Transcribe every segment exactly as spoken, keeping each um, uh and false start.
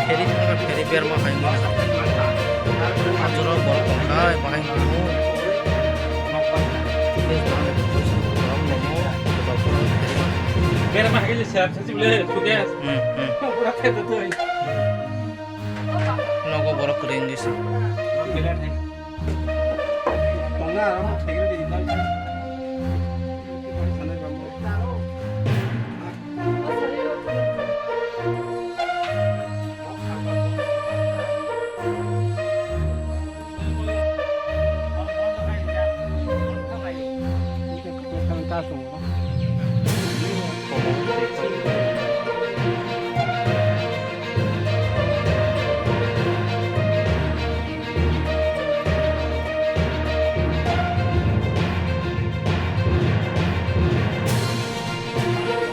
Pheri thangkha, pheri berma hai mani. Ajoro borok tongkha, bahai mano. Berma hai le sir, sir le, sudah. Hmm, hmm. Pura khe to toi. Nogo borok kwrwi wngwi se. Tongna aro thegre di dal.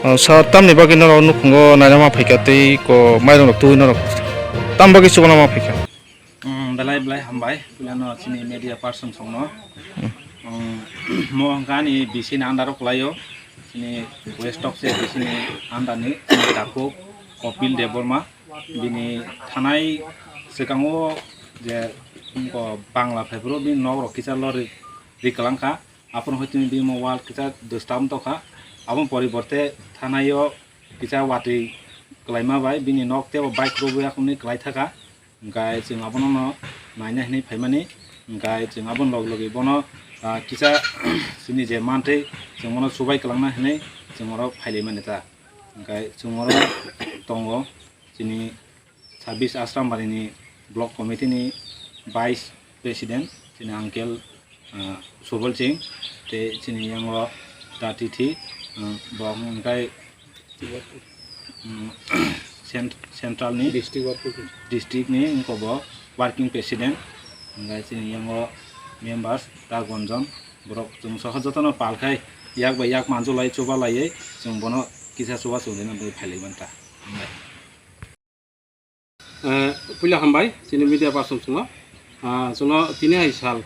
O, sir, tamni bagwi norok nukhungo naina ma phaikha tei ko mairung rok twi norok tam bagwi chubana ma phaikha? Mm, belai belai hambai, puilano chini media person songno. Mm, mo hwnkha ani B C ni under o kwlaio, chini West Tokche B C ni under ni chini takhuk Kopil Debbarma, bini thanai swkango je, mm, ko Bangla phaiphuru bini nok rok kisa lori ri kwlangkha. Aphuru hoi tini bini wall kisa disturb tongkha. Aboni poriborte thanai o kisa watwi kwlaima bai bini nok teibo bike rwui akhuni kwlai thaka. Hwnkhe chwng abono no naina hinwi phaimani. Hwnkhe chwng aboni logi logi bono, ah, kisa chini je mantwi chwng bono chubai kwlangna hinwi chwng oro phailaimani ta. Hwnkhe chwng oro tongo. Chini sabis Asrambari ni block committee ni vice president, chini uncle, ah, Subal Singh, tei chini yango da tithi, ah, bo hwnkhe, mm, cent-, central ni district working, district ni wngkha bo working president, hwnkhe chini yango members da gonjon borok chwng soho jotono pal khai yak bai yak manjulai chubalaiwi chwng bono kisa chuba chwng rina bai phailaimanta. Eh, puila hambai, chini media person chwngno. Ah, chwngno tini hai sal,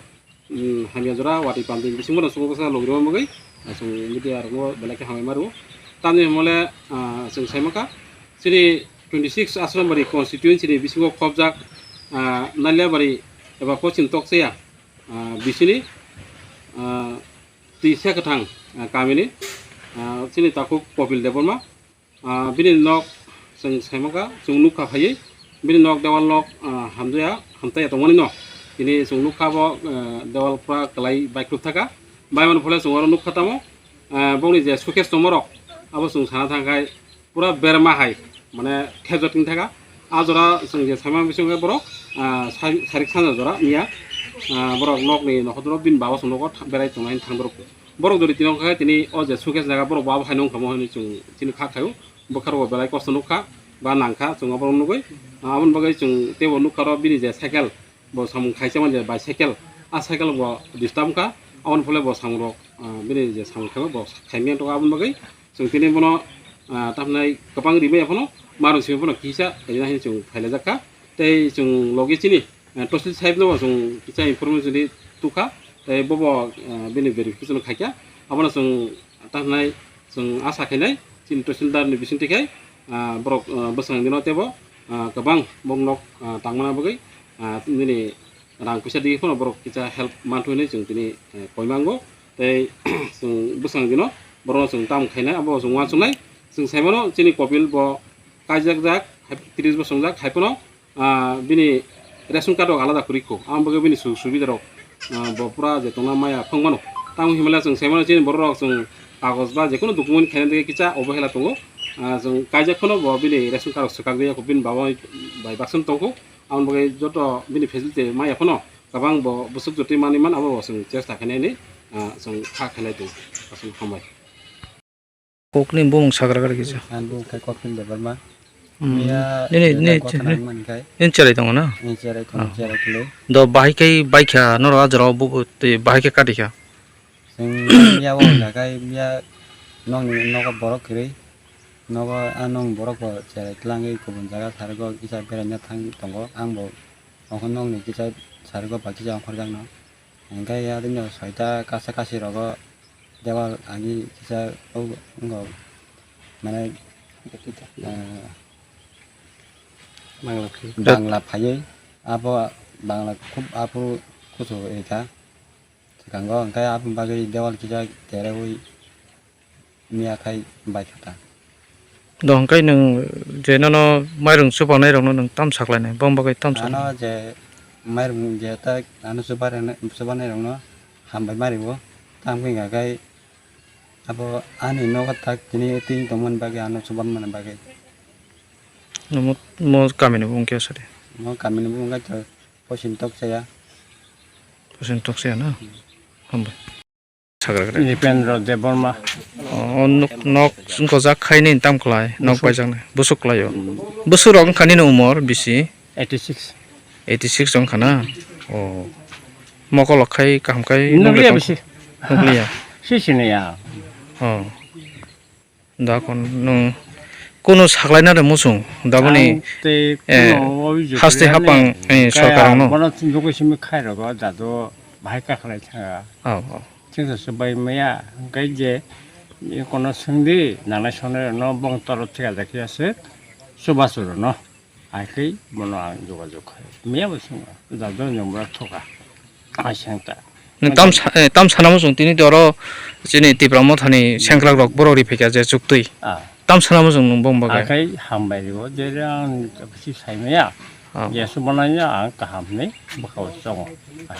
mm, hamya jora watwi pamdi bisingo no chwngno bwsa logirima bagwi, ah, chwng media rokno belai khe hambai maro. Tamni hwnmale, ah, chwng sai mankha, chini twenty six Asrambari constituency ni bisingo khobjak, ah, Naliabari eba Poschim Tokchaya, ah, bisini, ah, twi se kwthang, ah, kamini, ah, chini takhuk Kopil Debbarma, Ah, bini nok chwng sai mankha, chwng nukha phaiwi, bini nok dewal nok, ah, hamjaya, hamtaiya tongmani no. Tini chwng nukha bo, ah, dewal pura kwlai baikhruk thaka. Baimani phole chwng oro nukha tamo, ah, bongni je showcase tongmarok, abo chwng sana thangkhai pura berma hai, mane thepjak thing thaka. A jora chwng je saima bisingkhe borok, ah, sari-, sarik sanja jora miya, ah, borok nokni nokhortoro bini baba chwng nogo tha-, berai tongnai thang dorok. Borok jodi tini wngkha khe tini o je showcase jaga borok bo abo haino wngkha mo hinwi chwng chini kha khaio. Bwkha rogo belai kosto nukha ba nangkha chwng oborok nugwi. Ah, aboni bagwi chwng teibo nukha ro bini je cycle bo samung khaisa mani je bicycle, a cycle bo disturb wngkha. Aboni phole bo samung rok, ah, bini je samung khaima bo khaimya tongkha aboni bagwi chwng tini bono, ah, tamhinai kwbang rimaya phano marung simi phano kisa rina hinwi chwng phailaijak kha. Tei chwng logi chini, eh, Tosil sahib no chwng kisa information di tukha, tei bobo, eh, bini verification khaikha. Abono chwng tangnai chwng asa khainai chini Tosil dar ni bisingtwi khai, ah, borok, ah, bwsang dino teibo, ah, kwbang bok nok, ah, tangmana bagwi, ah, nini rang puisa digi phano borok kisa help mantwi hinwi chwng tini, eh, koimango. Tei chwng bwskango dino borokno chwng tamo khainai, abo chwng uansuknai. Chwng saimano chini Kopil bo kaijak jak, hai tris bosong jak, hai phano, ah, bini ration card rok alada kwrwi kho, ang bagwi bini sujog subida rok, ah, bo pura je tongna maya phang mano. Tamo himla chwng saimano chini borok rok chwng kagoj ba jekunu document khaina digi kisa obohela tongo. Ah, chwng kaijak phano bo bini ration card rok swkak digi kho, bini baba bai baksa tongkho. Ang bagwi joto bini facility maya phano kwbang bo bwswk jotwi manwi man abo bo chwng chesta khainani, ah, chwng kha khainai tongo. Aswk hambai. Kokni bumung sagra gari kisa. Ang bumung khe Kopil Debbarma. Hmm. Miya Nini, nini, Debbarma Gotha nang man khai. Nini cherai tongo na? Nini cherai tongo, Oh. cherai kilo. Do bahai kai baikha noro ajaro bu, tei bahai khe katikha. Chwng miya o jagai miya nokni nogo borok kwrwi. Nogo a nong borok bo cherai tlangwi kubun jaga sargo kisa beraina thang tongo. Ang bo ongkho nokni kisa sargo ba kisa ongkhorjakno. Hingkhe ya dino soita kasa kasi rogo dewal agi kisa o wngkha mane, eh, Bangla phai. Bangla phaiwi abo Bangla khub aphuru kusu ekha. Swkango hingkhe aboni bagwi dewal kisa terewi miya khai baikha ta. Do hingkhe nwng je nono mairung chubanai rokno nwng tam saklainai, bong bagwi tam saklainai? Ano je mairung je ta ano chubanai, chubanai rokno hambai mari o. Tamkhe hingkha khai abo ani nogo tak tini twi tongmani bagwi ano chubanmani bagwi. Mo, mo kamini bumung khe sadi? Mo kamini bumung khe to Posin Tokchaya. Posin Tokchaya na? Hambai. Sagra gra. Nripendra Debbarma. O, o nok, nok gojak khai ni tam klai, nok Busuk. Baijaknai. Busuk klai o. Hmm. Busuk rok wngkha nini umor bisi? Eighty six. Eighty six wngkha na? O. Mokol rok khai kaham khai Nukliya nukliya bisi. Nukliya. Si sini ya. O. Da kon nwng kunu saklaina de muchung da boni, Ang tei eh, kuno o ujukri haste ani hapang, eh, kaya sorkar rokno. Bono tini jogoi simi khai rogo dado bahai kakhlai thanga. Oh, oh. Chwngsa swbai maya hwnkhe je kono swngdi nangnai songnai rokno bong toro thikajak ya se chubachu rokno. Hai khe bono ang jogajog khai. Miya bo swngo, jajak ni mura thoka. Ai sengta. Nwng tam sa-, eh, tam sana muchung tini to oro chini Tipra Mothani sengkrak rok borok ri phaikha je chuktwi. Ah. Tam sana muchung nwng bong bagwi. Akhai hambai rio, je ang si sai maya. Ah. Je su bono ya ang kaham ni bwkha o chongo.